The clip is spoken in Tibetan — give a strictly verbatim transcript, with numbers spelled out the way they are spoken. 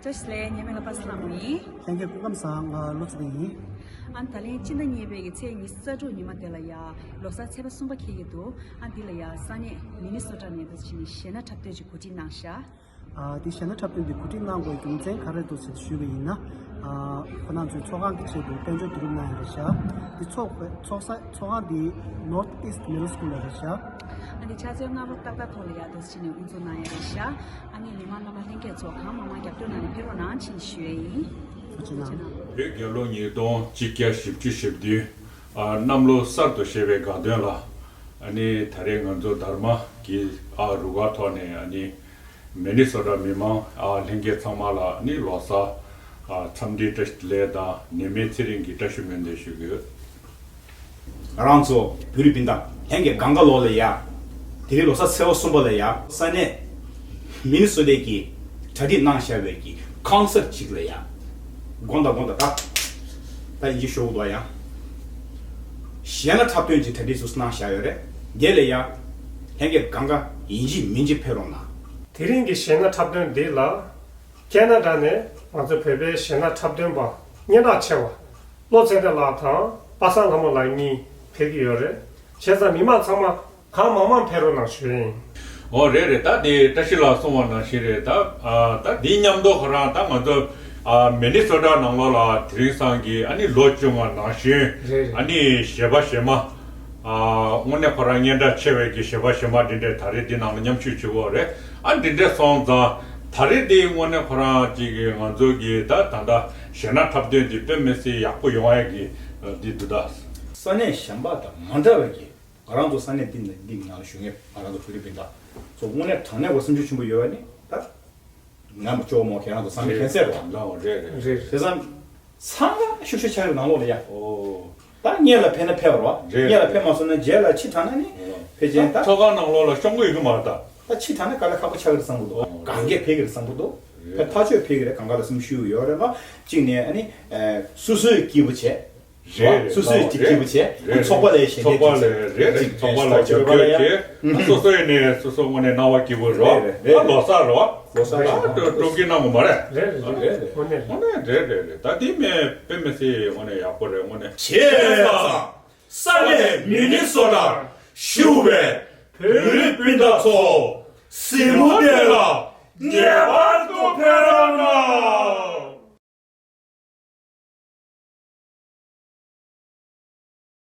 བཀྲ་ཤིས་བདེ་ལེགས། ངའི་མིང་ལ་པ་སངས་ལྷ་མོ་ཡིན། ལྷན་རྒྱས་སྐུ་ཁམས་བཟང་། ང་བློ་ཚེ་བརྟན་ཡིན། ཨ་ནི་ད་ལན་སྤྱི་ཟླ་གཉིས་པའི་གི་ཚེས་ཉི་ཤུ་རྩ་དྲུག་ཉི་མ་དེ་ལ་ཡ་ལོ་གསར་ཚེས་པ་གསུམ་པ་འཁེལ་གྱི་འདུག་ཨ་འདི་ལ་ཡ་ས་གནས་མི་ནི་སོ་ཊ་ནས་འདུག་སེ་བྱས་ནས་གཞས་སྣ་འཁྲབ་སྟོན་ཅིག་གོ་སྒྲིག་གནང་ཤག་ཨ་དེ་གཞས་སྣ་འཁྲབ་སྟོན་དེ་གོ་སྒྲིག་གནང་དགོས་རྒྱུ་མཚན་ག་རེ་འདུག་ཟེར་ཞུས་པ་ཡིན་ན། ཨ་ཁོ་རང་ཚོའི་ཚོགས་ཁང་གི་ཆེད་དུ་དཔལ་འབྱོར་བསྡུ་རུབ་གནང་ཡོད་རེད་ཤག་དེ་ཚོགས་པའི་ཚོགས་ས་ཚོགས་ཁང་དེ་North East Middle School ལ་རེད་ཤག་ཨ་ནི་ཕྱག་ཚོད་སྔ་པོ་ཏག་ཏག་ཐོག་ལ་ཡ་འདུག་སེ་བྱས་ནས་དབུ་འཛུགས་གནང་ཡ་རེད་ཤག་ཨ་ནི་མི་མང་རྣམ་པ་ལྷན་རྒྱས་ཚོ་གང་མང་མང་རྒྱབ་སྐྱོར་གནང་ནས་ཕེབས་རོགས་གནང་ཞེས་ཞུ་ཡ་ཡིན། ཐུགས་རྗེ་གནང་། བོད་རྒྱལ་ལོ་ཉིས་སྟོང་གཅིག་བརྒྱ་བཞི་བཅུ་ཞེ་བདུན། ཨ་གནམ་ལོ་གསར་དུ་བཞད་པའི་དགའ་སྟོན་ལ། ཨ་ནི་ད་རེས་ང་ཚོ་དྷརྨ་གི་ཨ་རུ་ཁག་ཐོག་ནས་ཨ་ནི་མི་ནི་སོ་ཊ་མི་མང་ཨ་ལྷན་རྒྱས་ཚང་མ་ལ་ཨ་ནི་ལོ་གསར་ཨ་འཚམས་འདྲི་བཀྲ་ཤིས་བདེ་ལེགས་དང་ནད་མེད་ཚེ་རིང་གི་བཀྲ་ཤིས་སྨོན་འདུན་ཞུ་གི་ཡོད། ང་རང་ཚོ་བོད་རིགས་སྤུན་ཟླ་ལྷན་རྒྱས་གང་ག་ལོག་ལ་ཡ། དེ་རིང་ལོ་གསར་ཚེས་པ་གསུམ་པ་ལ་ཡ་ས་གནས་མི་ནི་སོ་ཊ་གི་གྲ་སྒྲིག་གནང་བཞག་པའི་གི་ཀོན་སར་ཅིག་ལ་ཡ། དགོངས་དག་དགོངས་དག་ད་ད་ཡིན་གྱི་ཞུ་དགོས་ཡ། གཞས་སྣ་འཁྲབ་སྟོན་གྱི་གྲ་སྒྲིག་ཚུགས་གནང་བཞག་ཡོད་རེད། དེ་ལ་ཡ་ལྷན་རྒྱས་གང་ག་ཡིན་གཅིག་མིན་གཅིག་ཕེབས་རོགས་གནང་། དེ་རིང་གི་གཞས་སྣ་འཁྲབ་སྟོན་འདི་ལ་ཁེ་ན་ཌ་ནས་ང་ཚོ་བོད་པའི་གཞས་སྣ་འཁྲབ་སྟོན་པ་སྙན་གྲགས་ཆེ་བ་བློ་ཚེ་བརྟན་ལགས་དང་པ་སངས་ལྷ་མོ་ལགས་གཉིས་ཕེབས་ཀྱི་ཡོད་རེད། བྱས་ཙང་མི་མང་ཚང་མ་གང་མང་མང་ཕེབས་རོགས་གནང་ཞུ་ཡིན། ཨོ་རེད་རེད། ད་དེ་བཀྲ་ཤིས་ལགས་གསུངས་པ་ནང་བཞིན་རེད། ད་ཨ་ད་དེ་མཉམ་དུ་ཁོ་རང་ད་ང་ཚོ་ཨ་མི་ནི་སོ་ཊ་ནང་ལོགས་ལ་དེ་རིང་སང་གི་ཨ་ནི་ལོ་བཅོ་ལྔ་ནང་བཞིན་རེད་རེད། ཨ་ནི་གཞས་པ་གཞས་མ་ཨ་དངོས་གནས་ཁོ་རང་སྙན་གྲགས་ཆེ་བའི་གི་གཞས་པ་གཞས་མ་འདི་འདྲས་ད་རེས་འདི་ནང་ལ་མཉམ་ཞུགས་བྱེད་ཀྱི་ཡོད་རེད། ཨ་འདི་འདྲས་སོང་ཙང་ད་རེས་འདི་དངོས་གནས་ཁོ་རང་ཅིག་གི་ང་ཚོ་གི་ད་ད་ལྟ་གཞས་སྣ་འཁྲབ་སྟོན་འདི་དཔེ་མི་སྲིད་ཡག་པོ་ཡོང་ཡ་གི་འདི་འདུག་ད། ས་གནས་གཞན་པ་དང་མ་འདྲ་བའི་གི་ང་རང་ཚོ་ས་གནས་འདི་ནས་འདི་ནང་ལ་བཞུགས་མཁན་ང་རང་ཚོ་བོད་རིགས་སྤུན་ཟླ་ཚོ་དངོས་གནས་དྲང་གནས་ཀྱི་སེམས་ཤུགས་ཆེན་པོ་ཡོད་པ་ནི་ད་ང་མ་ལྕོགས་མོ་ཁྱེད་རང་ཚོ་བསམ་མེད་ཁྱད་མཚར་རོ། ལའོ་རེད་རེད། རེད། དེ་ཙང་ཚང་མ་ཤུགས་ཤུགས་ཆགས་ཡོད་ནང་ལོགས་ལ་ཡ། ཨོ། ད་སྔོན་ལ་ཕེབས་ན་ཕེབས་རོ། རེད། སྔོན་ལ་ཕེབས་མ་སོང་ན་རྗེས་ལ་ཕྱི་དྲགས་ན་ནི་ཨོ། ཕལ་ཆེར་ད་ཚོགས་ཁང་ནང་ལོགས་ལ་ཤོང་གི་ཡོད་ཀྱི་མ་རེད་ད། ད་ཕྱི་དྲགས་ན་དཀའ་ལས་ཁག་པོ་ཆགས་ཀྱི་རེད་བསམ་གྱི་འདུག་ཨོ། གང་གས་ཕེབས་ཀྱི་རེད་བསམ་གྱི་འདུག་རེད། ཕེབས་ཐག་ཆོད་ཕེབས་ཀྱི་རེད། གང་ག་ལ་སེམས་ཤུགས་ཡོད་རེད་ལ། གཅིག་ནས་ཨ་ནི་ཨེ་སོ་སོའི་སྐྱིད་པོ་བྱས། རེད། སོ་སོའི་གཅིག་སྐྱིད་པོ་བྱས། རེད། ཚོགས་པ་ལ་ཞལ་འདེབས་ཅིག་བྱས། རེད། ཚོགས་པ་ལ་རྒྱབ་སྐྱོར་བྱས། ཨ་སོ་སོ་ཡིན་ནའི་སོ་སོ་དངོས་གནས་སྣང་བ་སྐྱིད་པོ་རེད། རེད་རེད། ད་ལོ་གསར་རེད། ལོ་གསར་རེད། ད་སྤྲོ་སྐྱིད་གནང་དགོས་མ་རེད། རེད་རེད། རེད་རེད། དངོས་གནས་དངོས་གནས་རེད་རེད་རེད། ད་དེ་མེད་དཔེ་མི་སྲིད་དངོས་གནས་ཡག་པོ་རེད་དངོས་གནས། བྱས་ཙང་ས་གནས་མི་ནི་སོ་ཊར་བཞུགས་པའི་བོད་རིགས་སྤུན་ཟླ་ཚོ་གཟིགས་མོ་དེ་ལ་ངེས་པར་དུ་ཕེབས་རོགས་གནང་།